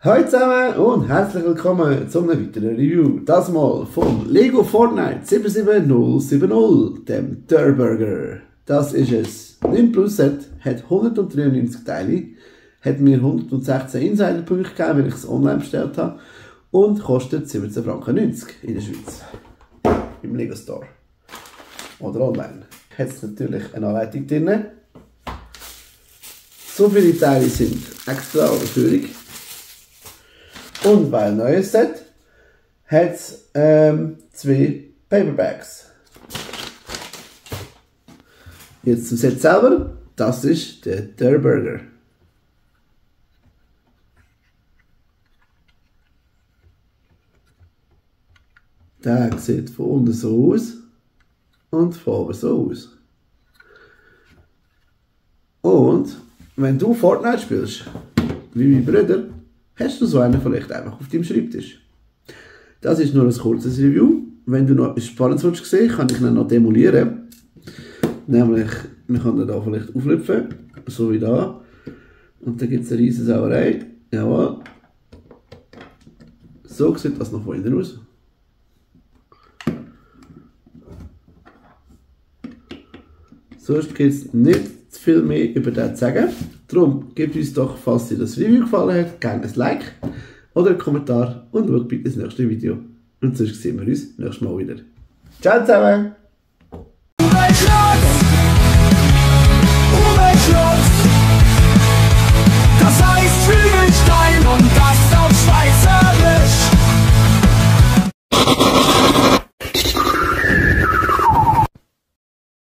Hallo zusammen und herzlich willkommen zu einem weiteren Review. Das mal von Lego Fortnite 77070, dem Durrburger. Das ist es. 9 Plus Set, hat 193 Teile, hat mir 116 Insider-Punkte gegeben, weil ich es online bestellt habe und kostet 17,90 Franken in der Schweiz. Im Lego Store. Oder online. Hat es natürlich eine Anleitung drin. So viele Teile sind extra oder führig. Und weil ein neues Set hat es 2 Paperbacks. Jetzt zum Set selber. Das ist der Durrburger. Der sieht von unten so aus und von oben so aus. Und wenn du Fortnite spielst, wie mein Bruder, hast du so einen vielleicht einfach auf deinem Schreibtisch. Das ist nur ein kurzes Review. Wenn du noch etwas Spannendes willst sehen, kann ich ihn noch demolieren. Nämlich, wir können ihn hier vielleicht auflüpfen, so wie da. Und dann gibt es eine riesige Sauerei. Jawohl. So sieht das noch von innen aus. Sonst gibt es nicht zu viel mehr über das zu sagen. Darum gebt uns doch, falls dir das Review gefallen hat, gerne ein Like oder einen Kommentar und schaut bitte das nächste Video. Und sonst sehen wir uns nächstes Mal wieder. Ciao zusammen!